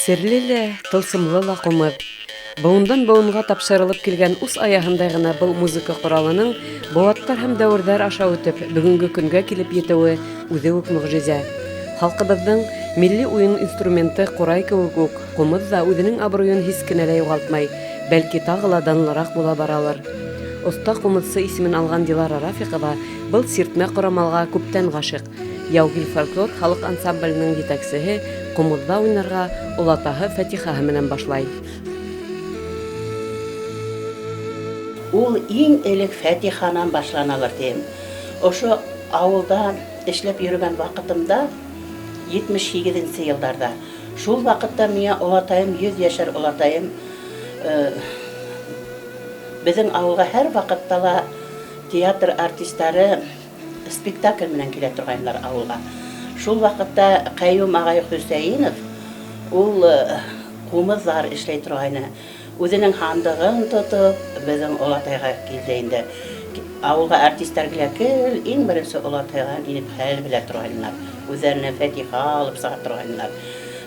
Серле лә, тылсымлы ла ҡумыҙ. Быуындан быуынға тапшырылып килгән ус аяһындай ғына был музыка ҡоралының быуаттар һәм дәүерҙәр аша үтеп, бөгөнгө көнгә килеп етеүе үҙе үк мөғжизә. Халҡыбыҙҙың милли уйын инструменты ҡурай кеүек үк, ҡумыҙ ҙа үҙенең абруйын һис кенә лә юғалтмай, бәлки тағы ла данлыраҡ була баралыр. Оҫта ҡумыҙсы исемен алған Дилара Рафиҡова был сиртмә ҡорамалға күптән ғашиҡ. Яугил фольклор халыҡ ансамбленең етәксеһе ҡумыҙҙа уйнарға олатаһы фатихаһы менән башлай. Ул иң элек фатиханан башланалыр тием. Ошо ауылда эшләп йөрөгән ваҡытымда, 78-нсе йылдарҙа, шул ваҡытта миңә олатайым, 100 йәшәр олатайым, беҙҙең ауылға һәр ваҡытта ла театр артистары спектакль менән килә торғайнылар ауылға. Шул ваҡытта Ҡәйүм ағай Хөсәйенов ул ҡумыҙҙар эшләй торғайны. Үҙенең һандығын тотоп, беҙҙең олатайға килде инде. Ауылға артистар килә, гел иң беренсе олатайға инеп хәл белә торғайнылар. Үҙҙәренә фатиха алып сыға торғайнылар.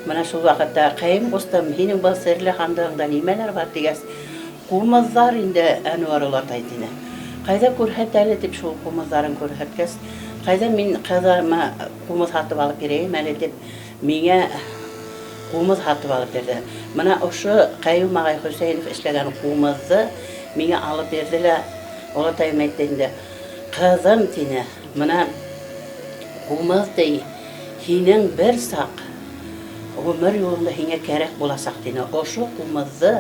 Бына шул ваҡытта Ҡәйүм ҡустым, һинең был серле һандығыңда нимәләр бар тигәс, ҡумыҙҙар инде, Әнүәр олатай, тине. Ҡайҙа күрһәт әле, тип шул ҡумыҙҙарын күрһәткәс, ҡайҙа мин ҡыҙыма ҡумыҙ һатып алып бирәйем әле, тип миңә ҡумыҙ һатып алып бирҙе. Бына ошо Ҡәйүм ағай Хөсәйенов эшләгән ҡумыҙҙы миңә алып бирҙе лә, олатайым әйтте инде, ҡыҙым, тине, бына ҡумыҙ ти, һинең бер саҡ ғүмер юлыңда һиңә кәрәк буласаҡ, тине. Ошо ҡумыҙҙы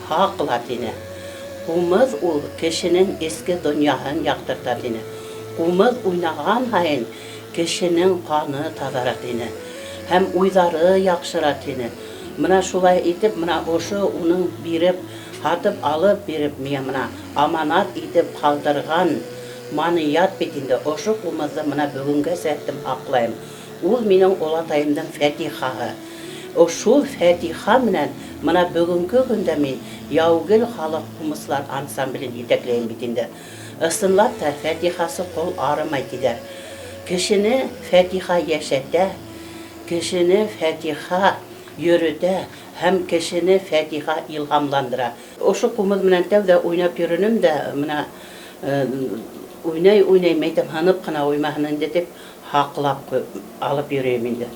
һаҡла, тине. Ҡумыҙ ул кешенең эске донъяһын яҡтырта, тине. Ҡумыҙ уйнаған һайын кешенең ҡаны таҙара, тине. Һәм уйҙары яҡшыра, тине. Бына шулай итеп, бына ошо уның биреп, һатып алып биреп, миңә бына аманат итеп ҡалдырған маният бит инде. Ошо ҡумыҙҙы бына бөгөнгәсә һаҡлайым. Ул минең олатайымдың фатихаһы. Шул фатиха менән бына бөгөнгө көндә мин Яугил халыҡ ҡумыҙсылар ансамблен етәкләйем бит инде. Ысынлап та фатихасы ҡол арымай тиҙәр. Кешене фатиха йәшәтә, кешене фатиха йөрөтә һәм кешене фатиха илһамландыра. Ошо ҡумыҙ менән тәүҙә уйнап йөрөнөм дә, бына уйнай-уйнай мәйтәм, һынып ҡына уймаһын инде тип һаҡлап ҡуйып алып йөрөйөм инде.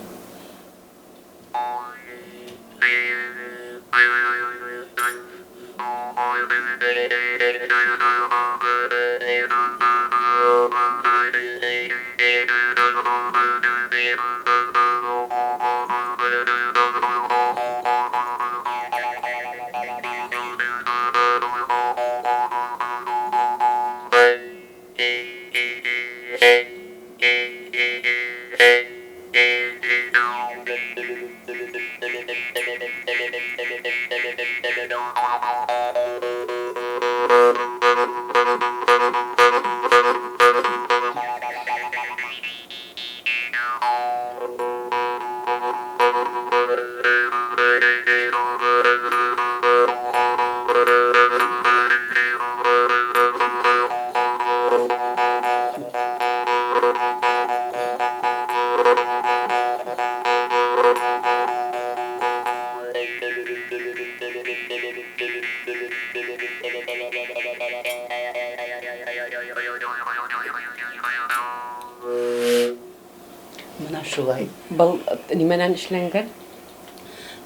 Бына шулай. Был нимәнән эшләнгән?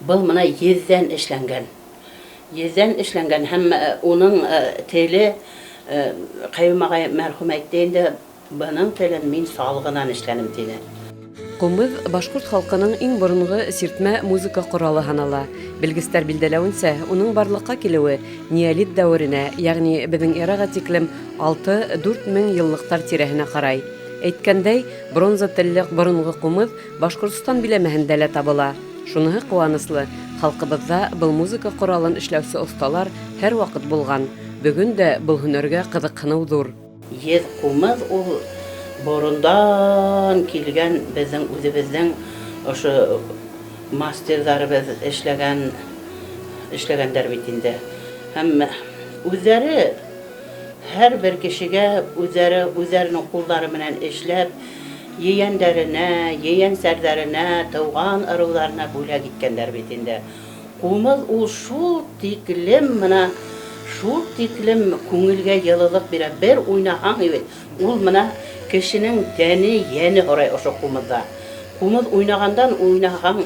Был бына еҙҙән эшләнгән. Еҙҙән эшләнгән һәм уның теле, Ҡәйүм ағай мәрхүм әйтте инде, бының телен мин салғынан эшләнем, тине. Ҡумыҙ башҡорт халҡының иң боронғо сиртмә музыка ҡоралы һанала. Белгестәр билдәләүенсә, уның барлыҡҡа килеүе неолит дәүеренә, йәғни беҙҙең эраға тиклем 6-4 мең йыллыҡтар тирәһенә ҡарай. Әйткәндәй, бронза телле боронғо ҡумыҙ Башҡортостан биләмәһендә лә табыла. Шуныһы ҡыуаныслы, халҡыбыҙҙа был музыка ҡоралын эшләүсе оҫталар һәр ваҡыт булған. Бөгөн дә был һөнәргә ҡыҙыҡһыныу ҙур. Еҙ ҡумыҙ ул борондан килгән беҙҙең үҙебеҙҙең ошо мастерҙарыбыҙ эшләгәндәр бит инде. Һәм үҙҙәре Һәр бер кешегә үҙҙәре үҙҙәренең ҡулдары менән эшләп, ейәндәренә, ейәнсәрҙәренә, тыуған ырыуҙарына бүләк иткәндәр бит инде. Ҡумыҙ ул шул тиклем мына шул тиклем күңелгә йылылыҡ бирә. Бер уйнаһаң бит, ул мына кешенең тәне, йәне һорай ошо ҡумыҙҙа. Ҡумыҙ уйнағандан уйнаһаң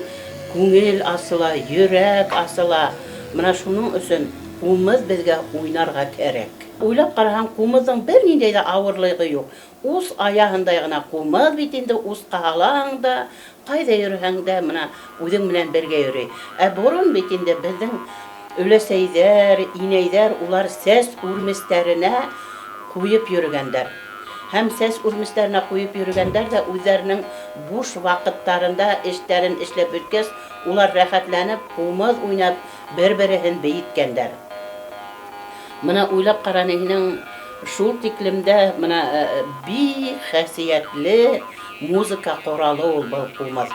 күңел асыла, йөрәк асыла. Мына шуның өсөн ҡумыҙ беҙгә уйнарға кәрәк. Уйлап ҡараһаң, ҡумыҙҙың бер ниндәй ҙә ауырлығы юҡ. Ус аяһындай ғына ҡумыҙ бит инде, усҡа һалаң да, ҡайҙа йөрөһәң дә, мына үҙең менән бергә йөрөй. Ә борон бит инде беҙҙең өләсәйҙәр, инәйҙәр улар сәс үрместәренә ҡуйып йөрөгәндәр. Һәм сәс үрместәренә ҡуйып йөрөгәндәр ҙә үҙҙәренең буш ваҡыттарында эштәрен эшләп бөткәс, улар рәхәтләнеп ҡумыҙ уйнап бер-береһен бейеткәндәр. Мына уйлап ҡараны һинең шул тиклемдә мына бик хәсиәтле музыка ҡоралы ул был ҡумыҙ.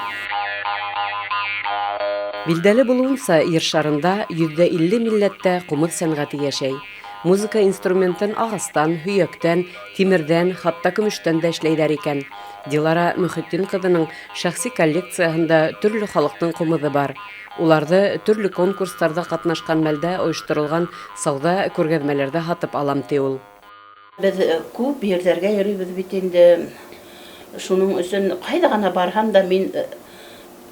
Билдәле булыуынса, Ер шарында 50% милләттә ҡумыҙ сәнғәте йәшәй. Музыка инструментын ағастан, һөйәктән, тимерҙән, хатта көмөштән дә эшләйҙәр икән. Дилара Мөхетдин ҡыҙының шәхси коллекцияһында төрлө халыҡтың ҡумыҙы бар. Уларҙы төрлө конкурстарҙа ҡатнашҡан мәлдә ойошторолған сауҙа күргәҙмәләрҙә һатып алам, ти ул. Беҙ күп ерҙәргә йөрөйбөҙ бит инде. Шуның өсөн ҡайҙа ғына барһам да мин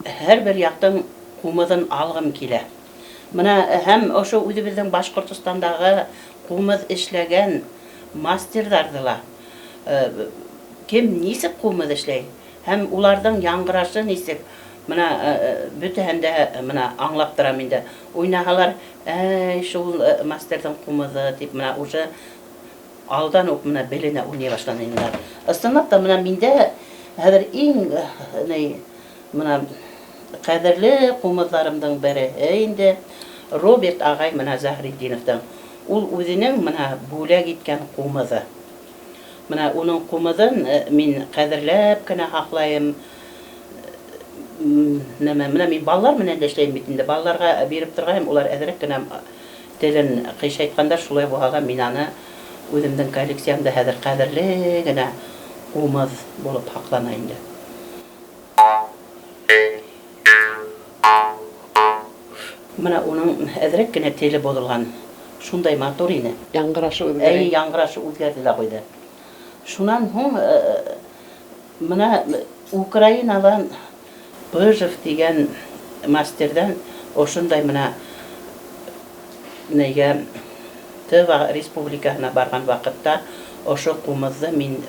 һәр бер яҡтың ҡумыҙын алғым килә. Мына һәм ошо үҙебеҙҙең Башҡортостандағы ҡумыҙ эшләгән мастерҙарҙы ла кем нисек ҡумыҙ эшләй һәм уларҙың яңғырашы нисек, мына бөтәһен дә мына аңлап торам инде. Уйнаһалар, әй, шул мастерҙың ҡумыҙы тип мына уже алдан уҡ мына беленә уйнай башланылар. Ысынлап та мына миндә хәҙер иң мына ҡәҙерле ҡумыҙҙарымдың береһе инде Роберт ағай мына Заһритдиновтың. Ул үҙенең мына бүләк иткән ҡумыҙы. Мына уның ҡумыҙын мин ҡәҙерләп кенә һаҡлайым. Нәмә, мына мин балалар менән дә эшләйем бит инде. Балаларға биреп торғайым, улар әҙерәк кенә телен ҡыйшайтҡандар, шулай булһа ла мин аны үҙемдең коллекциямда хәҙер ҡәҙерле генә ҡумыҙ булып һаҡлана инде. Мына уның әҙерәк кенә теле боҙолған. Шундай матур ине. Яңғырашы үҙгәрҙе. Әй, яңғырашы үҙгәрҙе лә ҡуйҙы. Шунан һуң мына Украиналан Пыжев тигән мастерҙән ошондай мына нейгә Тыва республикаһына барған ваҡытта ошо ҡумыҙҙы мин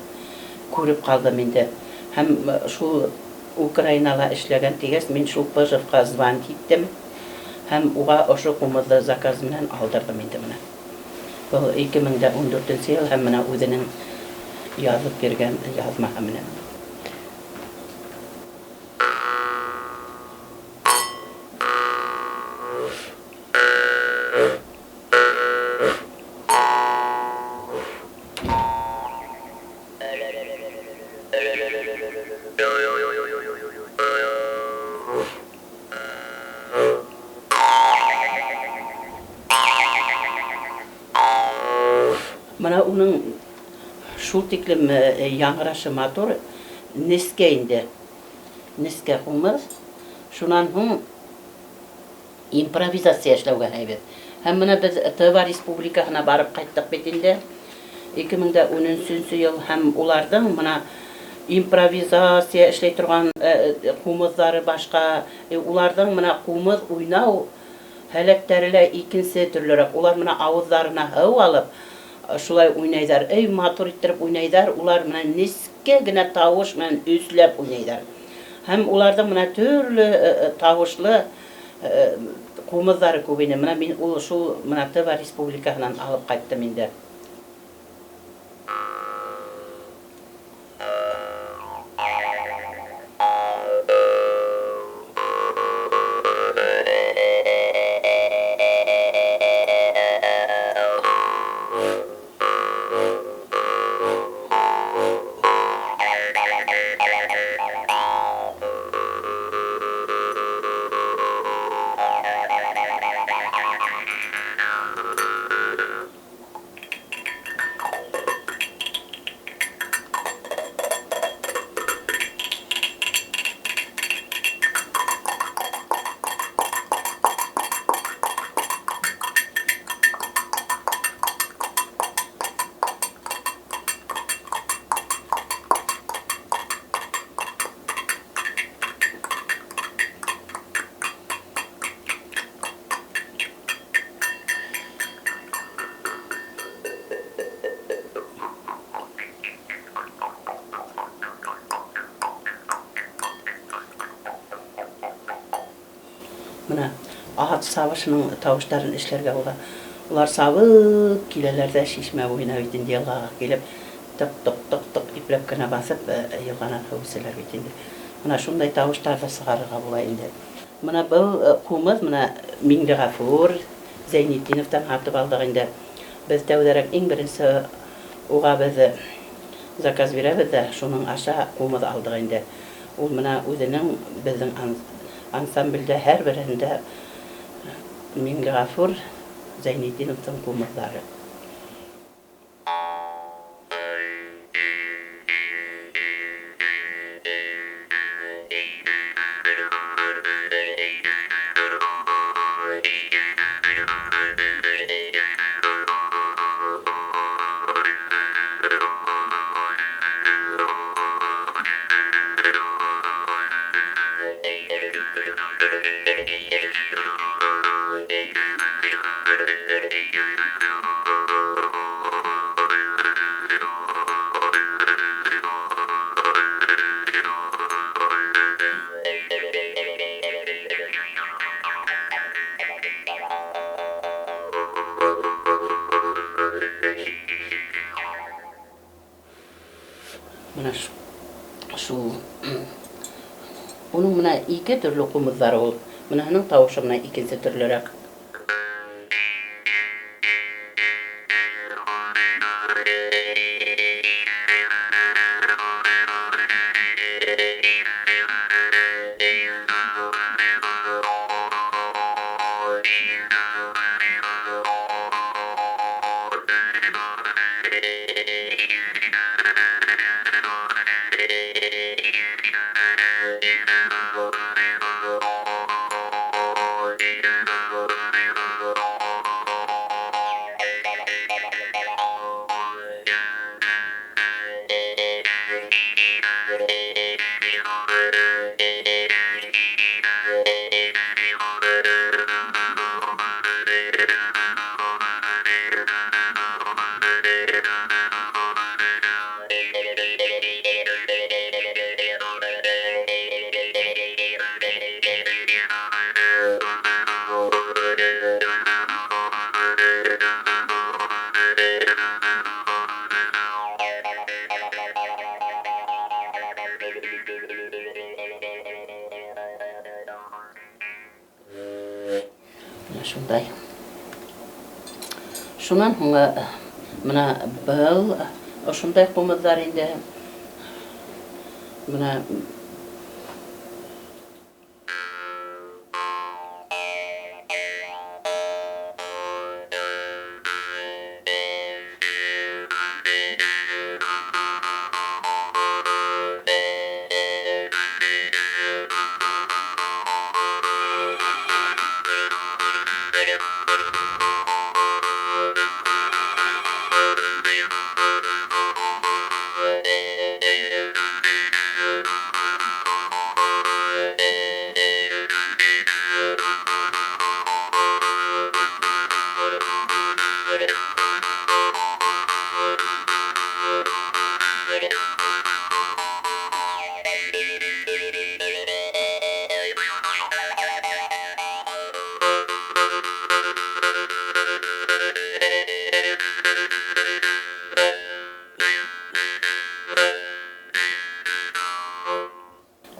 күреп ҡалдым инде. Һәм шул Украинала эшләгән тигәс, мин шул Пыжевҡа звонить иттем. Һәм уға ошо ҡумыҙҙы заказ менән алдырҙым инде мына. Был 2014 йыл һәм мына үҙенең яҙып биргән яҙмаһы менән. Мына уның шул тиклем яңғырашы матур, нескә инде. Нескә ҡумыҙ. Шунан һуң импровизация эшләүгә һәйбәт. Һәм мына беҙ Тыва республикаһына барып ҡайттыҡ бит инде. 2013 йыл һәм уларҙың мына импровизация эшләй торған ҡумыҙҙары башҡа, уларҙың мына ҡумыҙ уйнау һәләттәре лә икенсе төрлөрәк. Улар мына ауыҙҙарына һыу алып шулай уйнайҙар. Эй, матур иттереп уйнайҙар. Улар мына нескә генә тауыш менән өсләп уйнайҙар. Һәм уларҙың мына төрлө тауышлы ҡумыҙҙары күп ине. Мына мин ул шул мына Тыва республикаһынан алып ҡайттым инде. Бына ат сабышының тауыштарын эшләргә була. Улар сабып киләләр ҙә шишмә буйына бит инде йылғаға килеп, тыҡ-тыҡ-тыҡ-тыҡ ипләп кенә баҫып, йылғанан һыу эсәләр бит инде. Бына шундай тауыштар ҙа сығарырға була инде. Бына был ҡумыҙ бына Миңлеғәфүр Зәйнетдиновтан һатып алдыҡ инде. Беҙ тәүҙәрәк иң беренсе уға беҙ заказ бирәбеҙ ҙә, шуның аша ҡумыҙ алдыҡ инде. Ул бына үҙенең беҙҙең ансамблдә һәр береһендә Миңлеғәфүр Зәйнетдиновтың ҡумыҙҙары. Бына шул. Уның бына ике төрлө ҡумыҙҙары ул. Быныһының тауышы бына икенсе төрлөрәк. Шундай. Шунан һуң бына был ошондай ҡумыҙҙар инде. Бына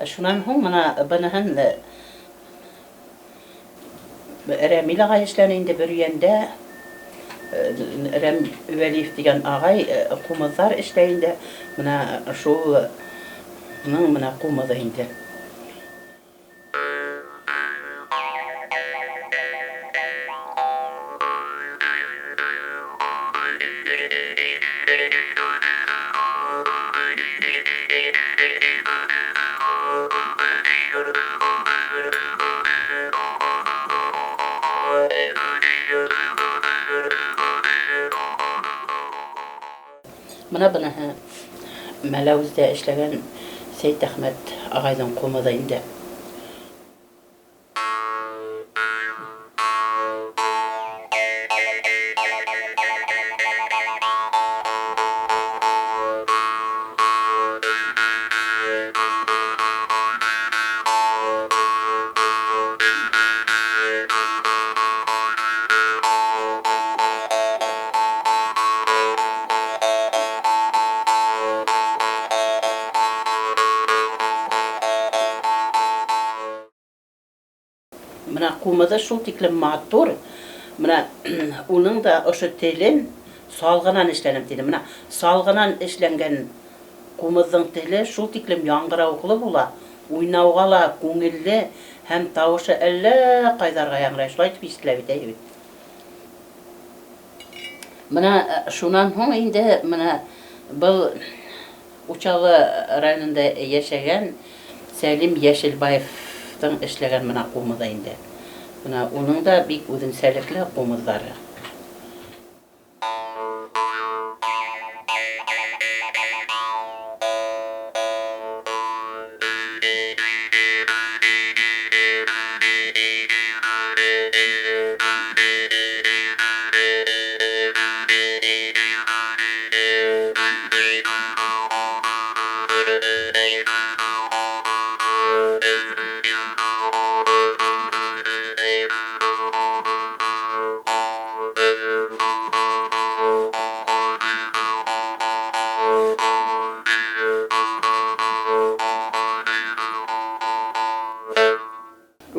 Шунан һуң бына быныһын Рәмил ағай эшләне инде Бөрйәндә. Рәм Вәлиев тигән ағай ҡумыҙҙар эшләй инде. Бына шулның бына ҡумыҙы инде. Бына быныһы Мәләүездә эшләгән Сәйт Әхмәт ағайҙың ҡумыҙы инде. ҡумыҙы шул тиклем матур. Менә уның да ошо телен салғынан эшләнем тине. Менә салғынан эшләнгән ҡумыҙҙың теле шул тиклем яңғырауыҡлы була, уйнауға ла күңелле һәм тауышы әллә ҡайҙарға яңғырай. Шулай итеп ишетелә бит, әйе бит. Менә шунан һуң инде менә был Учалы районында йәшәгән Сәлим Йәшелбаевтың эшләгән менә ҡумыҙы инде. Менә уның да бик үҙенсәлекле ҡумыҙҙары.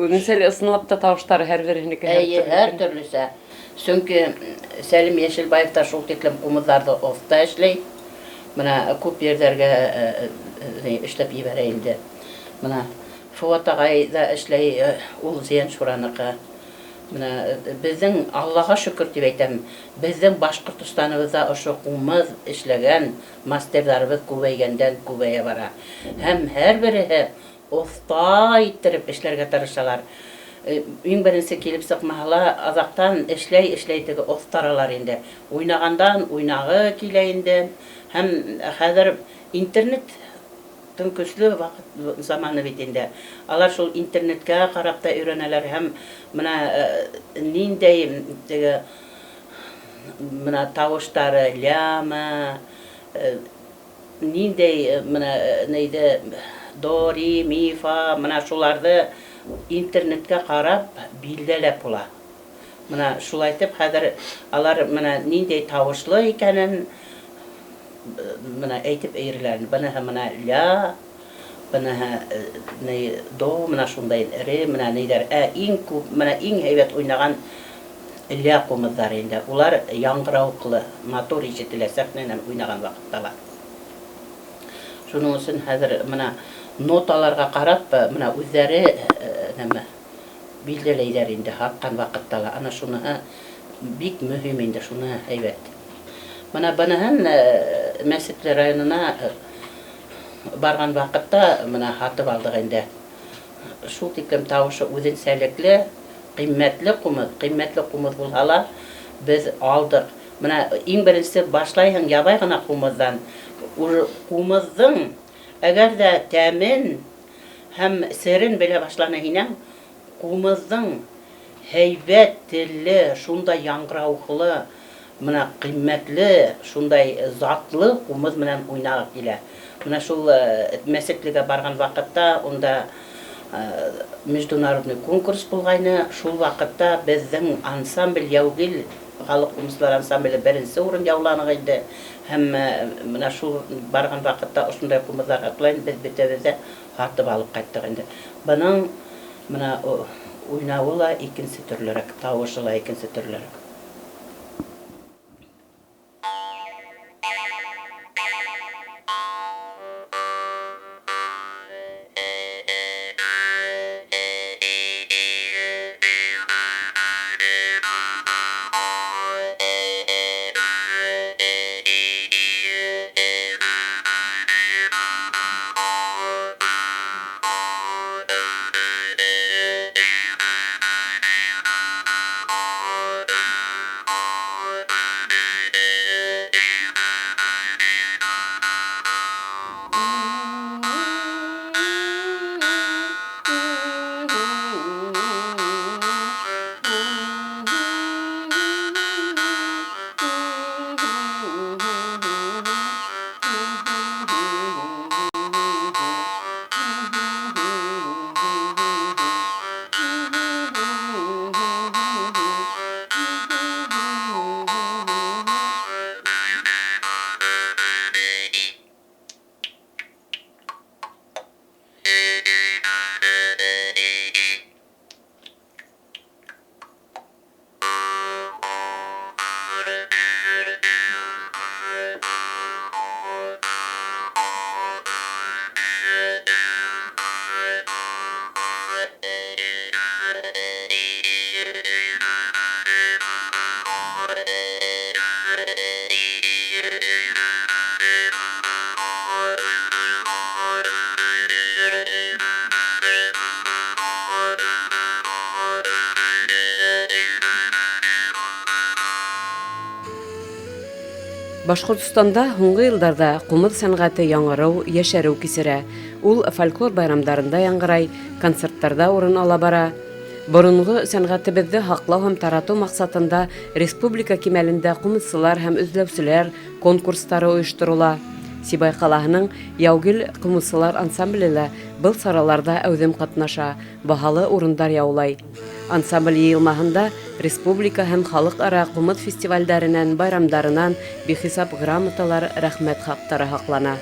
Үҙенсә ысынлап та тауыштары һәр береһенеке һәр Эйе, һәр төрлөсә. Сөнки Сәлим Йәшелбаев та шул тиклем ҡумыҙҙарҙы оҫта эшләй. Менә күп ерҙәргә эшләп ебәрә инде. Менә Фыуат ағай ҙа эшләй, ул Зияншураныҡы. Менә беҙҙең, Аллаға шөкөр тип әйтәм, беҙҙең Башҡортостаныбыҙҙа ошо ҡумыҙ эшләгән мастерҙарыбыҙ күбәйгәндән күбәйә бара. Һәм һәр береһе оҫта иттереп эшләргә тырышалар. Иң беренсе килеп сыҡмаһа ла, аҙаҡтан эшләй-эшләй теге оҫтаралар инде. Уйнағандан уйнағы килә инде. Һәм хәҙер интернеттың көслө ваҡыт заманы бит инде. Алар шул интернетка ҡарап та өйрәнәләр һәм менә ниндәй теге менә тауыштары ляма, ниндәй менә нейҙе до, ри, ми, фа, менә шуларҙы интернетка ҡарап билдәләп була. Менә шулай итеп хәҙер алар менә ниндәй тауышлы икәнен менә әйтеп эйреләр. Быныһы менә ля, быныһы ни до, менә шундай ре, менә нейҙәр. Ә иң күп, менә иң һәйбәт уйнаған ля ҡумыҙҙары инде. Улар яңғырауыҡлы, матур ишетелә сәхнәнән уйнаған ваҡытта ла. Шуның өсөн хәҙер менә ноталарға ҡарап, менә үҙҙәре нәмә билдәләйҙәр инде һатҡан ваҡытта ла. Ана шуныһы бик мөһим инде, шуныһы һәйбәт. Менә быныһын Мәсетле районына барған ваҡытта менә һатып алдыҡ инде. Шул тиклем тауышы үҙенсәлекле, ҡиммәтле ҡумыҙ, ҡиммәтле ҡумыҙ булһа ла беҙ алдыҡ. Менә иң беренсе башлайһың ябай ғына ҡумыҙҙан. Ҡумыҙҙың әгәр ҙә тәмен һәм серен белә башланы һинәң, ҡумыҙҙың һәйбәт телле, шундай яңғырауыҡлы, менә ҡиммәтле, шундай затлы ҡумыҙ менән уйнағы килә. Менә шул Мәсетлегә барған ваҡытта унда международный конкурс булғайны. Шул ваҡытта беҙҙең ансамбль Яугил халыҡ ҡумыҙсылар ансамбле беренсе урын яуланыҡ инде. Һәм менә шул барған ваҡытта ошондай ҡумыҙҙар һатылайын, беҙ бөтәбеҙ ҙә һатып алып ҡайттыҡ инде. Бының менә уйнауы ла икенсе төрлөрәк, тауышы ла икенсе төрлөрәк. Башҡортостанда һуңғы йылдарҙа ҡумыҙ сәнғәте яңырыу, йәшәреү кисерә. Ул фольклор байрамдарында яңғырай, концерттарҙа урын ала бара. Боронғо сәнғәтебеҙҙе һаҡлау һәм таратыу маҡсатында республика кимәлендә ҡумыҙсылар һәм эҙләүселәр конкурстары ойошторола. Сибай ҡалаһының Яугил ҡумыҙсылар ансамбле лә был сараларҙа әүҙем ҡатнаша, баһалы урындар яулай. Ансамбль йыйылмаһында республика һәм халыҡ-ара ҡумыҙ фестивалдәренән, байрамдарынан бихисап грамоталар, рәхмәт хаҡтары һаҡлана.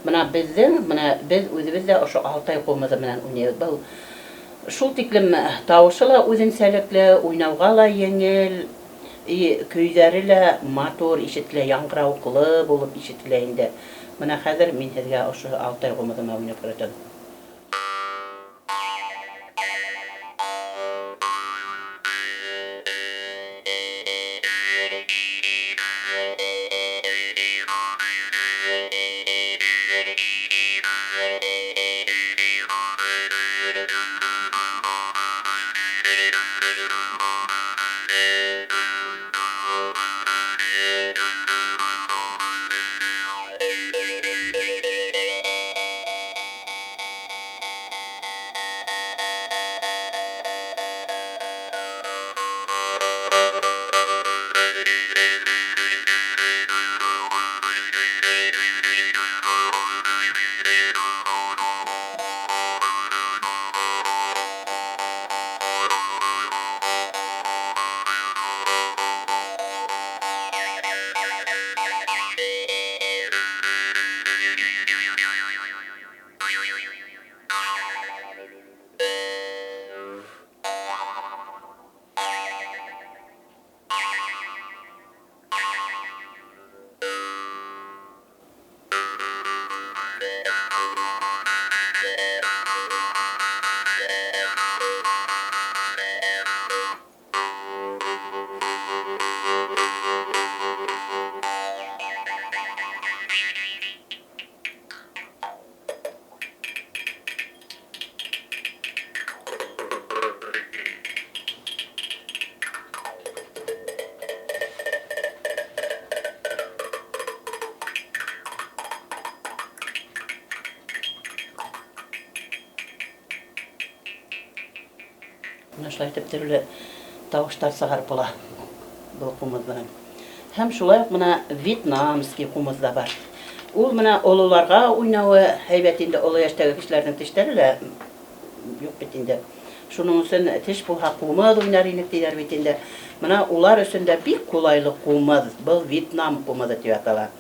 Мына беҙҙең, мына беҙ үҙебеҙ ҙә ошо Алтай ҡумыҙы менән уйнайбыҙ. Был шул тиклем тауышы ла үҙенсәлекле, уйнауға ла еңел, и көйҙәре лә матур ишетелә, яңғырауыҡлы булып ишетелә инде. Мына хәҙер мин һеҙгә ошо Алтай ҡумыҙы менән уйнап күрһәтәм. Мына шулай итеп төрлө тауыштар сығарып була был ҡумыҙ менән. Һәм шулай уҡ мына вьетнамский ҡумыҙ ҙа бар. Ул мына ололарға уйнауы һәйбәт инде, оло йәштәге кешеләрҙең тештәре лә юҡ бит инде. Шуның өсөн теш булһа ҡумыҙ уйнар инек тиҙәр бит инде. Мына улар өсөн дә бик ҡулайлы ҡумыҙ, был Вьетнам ҡумыҙы тип атала.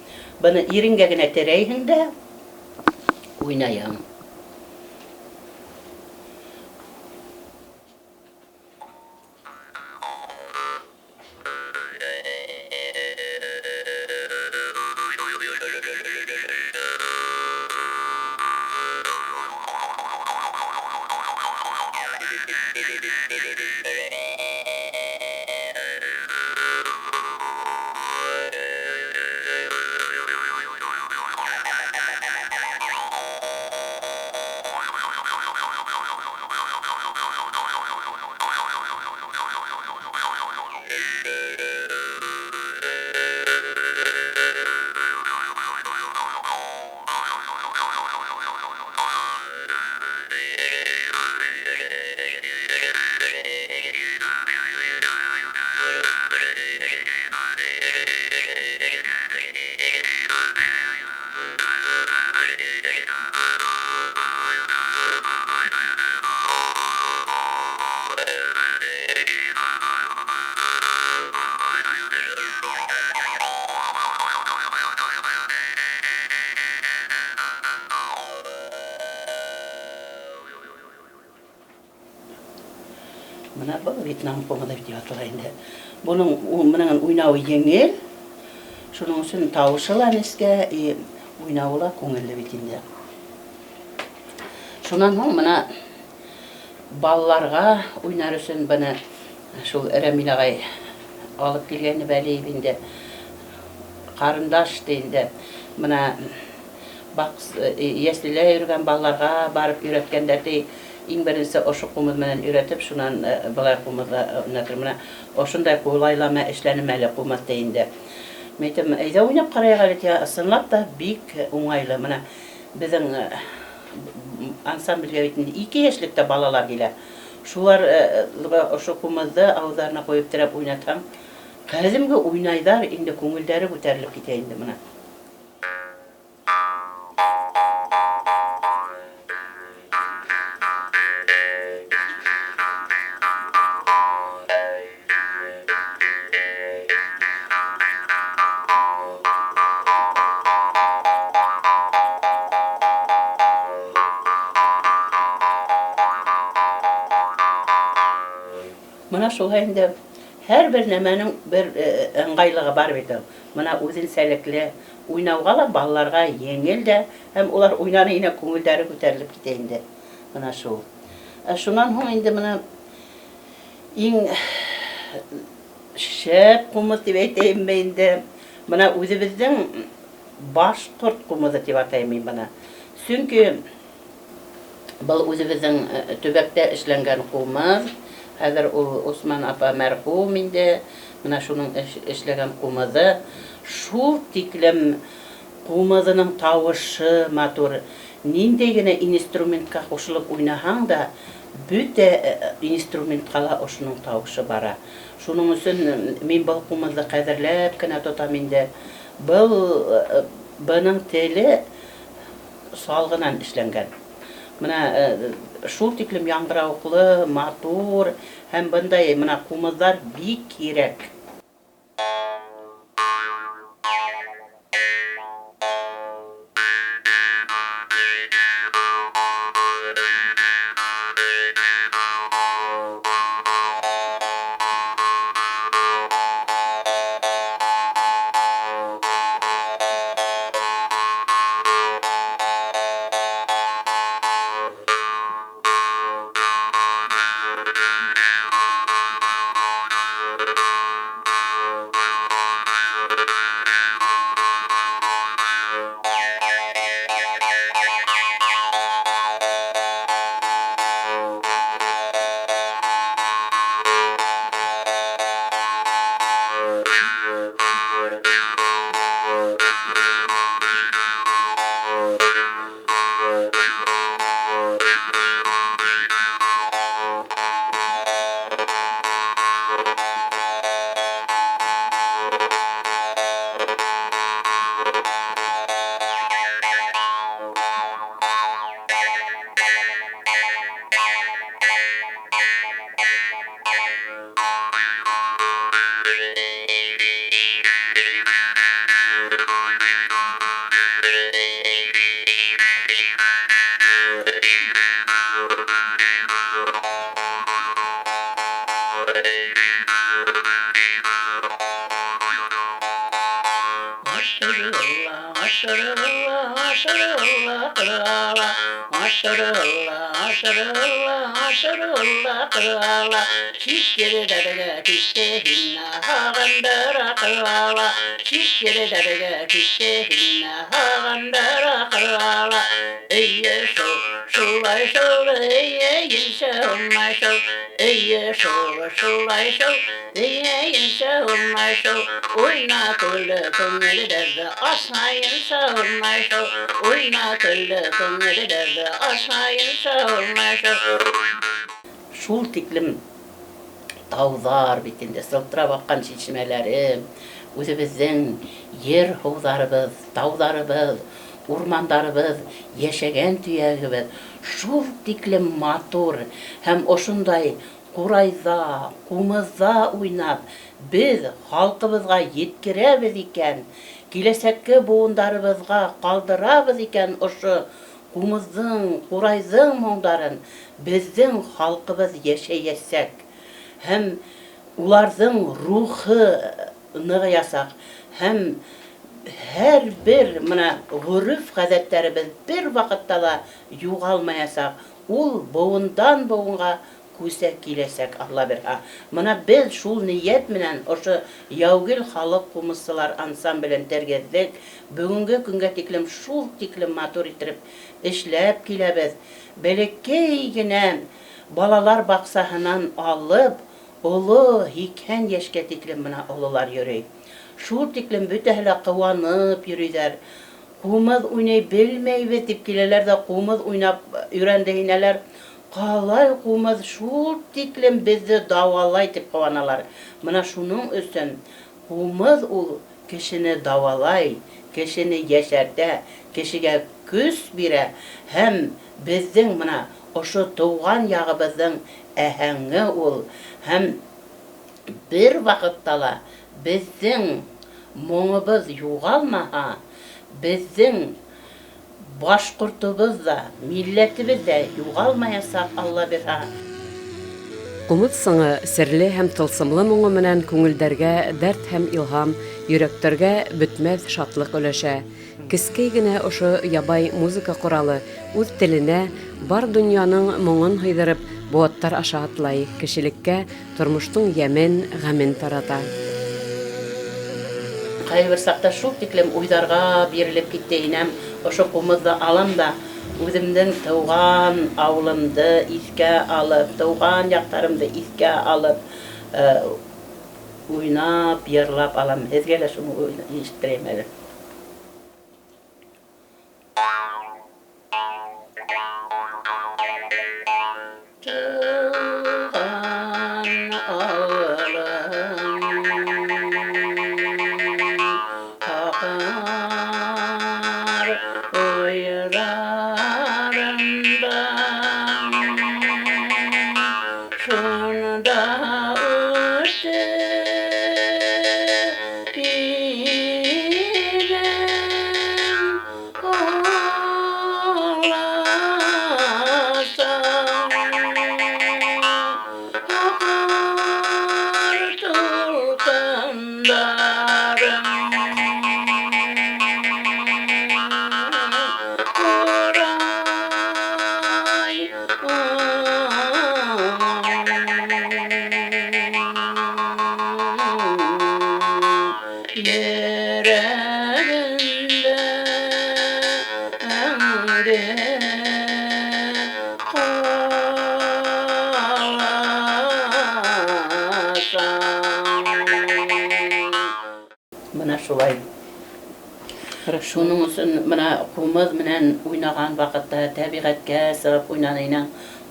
Быны иренгә генә терәйһең дә уйнайһың. Мына был Вьетнам ҡумыҙы тип атала инде. Буның менән уйнауы еңел. Шуның өсөн тауышы ла нескә, и уйнауы ла күңелле бит инде. Шунан һуң мына балаларға уйнар өсөн быны шул Рәмил ағай алып килгәне Вәлиев инде. Ҡарындаш ти инде. Мына йәслелә йөрөгән балаларға барып өйрәткәндә ти, иң беренсе ошо ҡумыҙ менән өйрәтеп, шунан былай ҡумыҙҙа уйнатыр. Мына ошондай ҡулайлама эшләнем әле ҡумыҙ ти инде. Мин әйтәм, әйҙә уйнап ҡарайыҡ әле, ти, ысынлап та бик уңайлы. Мына беҙҙең ансамблгә бит инде 2 йәшлектә балалар килә. Шулар ошо ҡумыҙҙы ауыҙҙарына ҡуйып терәп уйнатһаң, ҡәҙимге уйнайҙар инде, күңелдәре күтәрелеп китә инде мына. Мына шулай инде һәр бер нәмәнең бер ыңғайлығы бар бит ул. Мына үҙенсәлекле уйнауға ла балаларға еңел дә, һәм улар уйнаны инә күңелдәре күтәрелеп китә инде. Мына шул. Ә шунан һуң инде мына иң шәп ҡумыҙ тип әйтәйемме инде. Мына үҙебеҙҙең башҡорт ҡумыҙы тип атайым мин быны. Сөнки был үҙебеҙҙең төбәктә эшләнгән ҡумыҙ. Хәҙер ул Усман апа мәрхүм инде. Мына шуның эшләгән ҡумыҙы. Шул тиклем ҡумыҙының тауышы матур. Ниндәй генә инструментҡа ҡушылып уйнаһаң да, бөтә инструментҡа ла ошоноң тауышы бара. Шуның өсөн мин был ҡумыҙҙы ҡәҙерләп кенә тотам инде. Бының теле салғынан эшләнгән. Мына шул тиклем яңғырауыҡлы, матур һәм бындай мына ҡумыҙҙар бик кирәк. Шул тиклем тауҙар бит инде, сылтырап аҡҡан шишмәләре, үҙебеҙҙең ер һыуҙарыбыҙ, тауҙарыбыҙ, урмандарыбыҙ, йәшәгән төйәгебеҙ шул тиклем матур һәм ошондай ҡурайҙа, ҡумыҙҙа уйнап, беҙ халҡыбыҙға еткерәбеҙ икән, киләсәкке быуындарыбыҙға ҡалдырабыҙ икән ошо ҡумыҙҙың, ҡурайҙың моңдарын, беҙҙең халҡыбыҙ йәшәйәсәк. Һәм уларҙың рухы нығыясаҡ. Һәм һәр бер мына ғөрөф-ғәҙәттәребеҙ бер ваҡытта ла юғалмаясаҡ. Ул быуындан быуынға күсә киләсәк, Алла бирһә. Мына беҙ шул ниәт менән ошо Яугил халыҡ ҡумыҙсылар ансамблен тергеҙҙек. Бөгөнгө көнгә тиклем шул тиклем матур иттереп эшләп киләбеҙ. Бәләкәй генә балалар баҡсаһынан алып, оло 80 йәшкә тиклем мына ололар йөрөй. Шул тиклем бөтәһе лә ҡыуанып йөрөйҙәр. Ҡумыҙ уйнай белмәйбеҙ тип киләләр ҙә ҡумыҙ уйнап өйрәнде инәләр. Ҡалай ҡумыҙ шул тиклем беҙҙе дауалай тип ҡыуаналар. Мына шуның өсөн ҡумыҙ ул кешене дауалай, кешене йәшәртә, кешегә көс бирә һәм беҙҙең мына ошо тыуған яғыбыҙҙың әһәңе ул. Һәм бер ваҡытта ла беҙҙең моңобоҙ юғалмаһа, беҙҙең башҡортобоҙ ҙа, милләтебеҙ ҙә юғалмаясаҡ, Алла бирһә. Ҡумыҙ сыңы серле һәм тылсымлы моңо менән күңелдәргә дәрт һәм илһам, йөрәктәргә бөтмәҫ шатлыҡ өләшә. Кескәй генә ошо ябай музыка ҡоралы үҙ теленә бар донъяның моңон һыйҙырып, быуаттар аша атлай, кешелеккә тормоштоң йәмен, ғәмен тарата. Ҡайһы бер саҡта шул тиклем уйҙарға бирелеп китте инәм, ошо ҡумыҙҙы алам да үҙемдең тыуған ауылымды иҫкә алып, тыуған яҡтарымды иҫкә алып, уйнап, йырлап алам. Һеҙгә лә шуны ишеттерәйем әле. Тыуған ауылым аҡар уйҙарымда, шунда үҫте инем баласаң. Аҡар тулҡындарым ҡурай йөрәгемдә мәңге ҡаласаң. Мына шулай. Шуның өсөн мына ҡумыҙ менән уйнаған ваҡытта тәбиғәткә сығып уйнаны инең,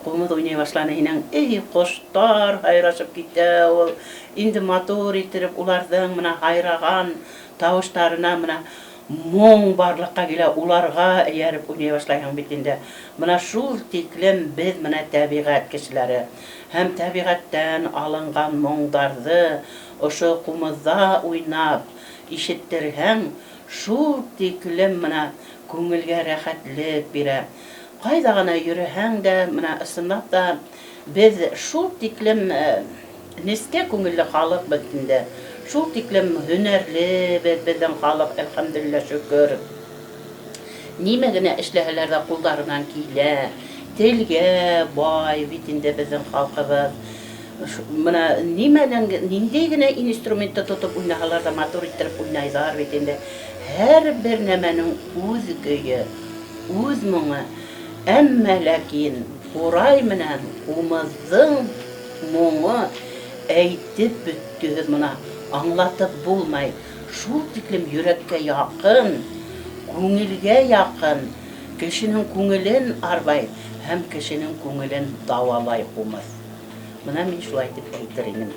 ҡумыҙ уйнай башланы инең, эй, ҡоштар һайрашып китә ул. Инде матур иттереп уларҙың мына һайраған тауыштарына мына моң барлыҡҡа килә, уларға эйәреп уйнай башлайһың бит инде. Мына шул тиклем беҙ мына тәбиғәт кешеләре һәм тәбиғәттән алынған моңдарҙы ошо ҡумыҙҙа уйнап ишеттерһәң, шул тиклем мына күңелгә рәхәтлек бирә. Ҡайҙа ғына йөрөһәң дә, мына ысынлап та беҙ шул тиклем нескә күңелле халыҡ бит инде. Шул тиклем һөнәрле беҙ, беҙҙең халыҡ, әлхәмдүлилләһ, шөкөр. Нимә генә эшләһәләр ҙә ҡулдарынан килә. Телгә бай бит инде беҙҙең халҡыбыҙ. Мына нимәнән, ниндәй генә инструментты тотоп уйнаһалар ҙа матур иттереп уйнайҙар бит инде. Һәр бер нәмәнең үҙ көйө, үҙ моңо. Әммә ләкин ҡурай менән ҡумыҙҙың моңо әйтеп бөткөһөҙ, мына аңлатып булмай. Шул тиклем йөрәккә яҡын, күңелгә яҡын, кешенең күңелен арбай һәм кешенең күңелен дауалай ҡумыҙ. Мына мин шулай итеп әйтер инем.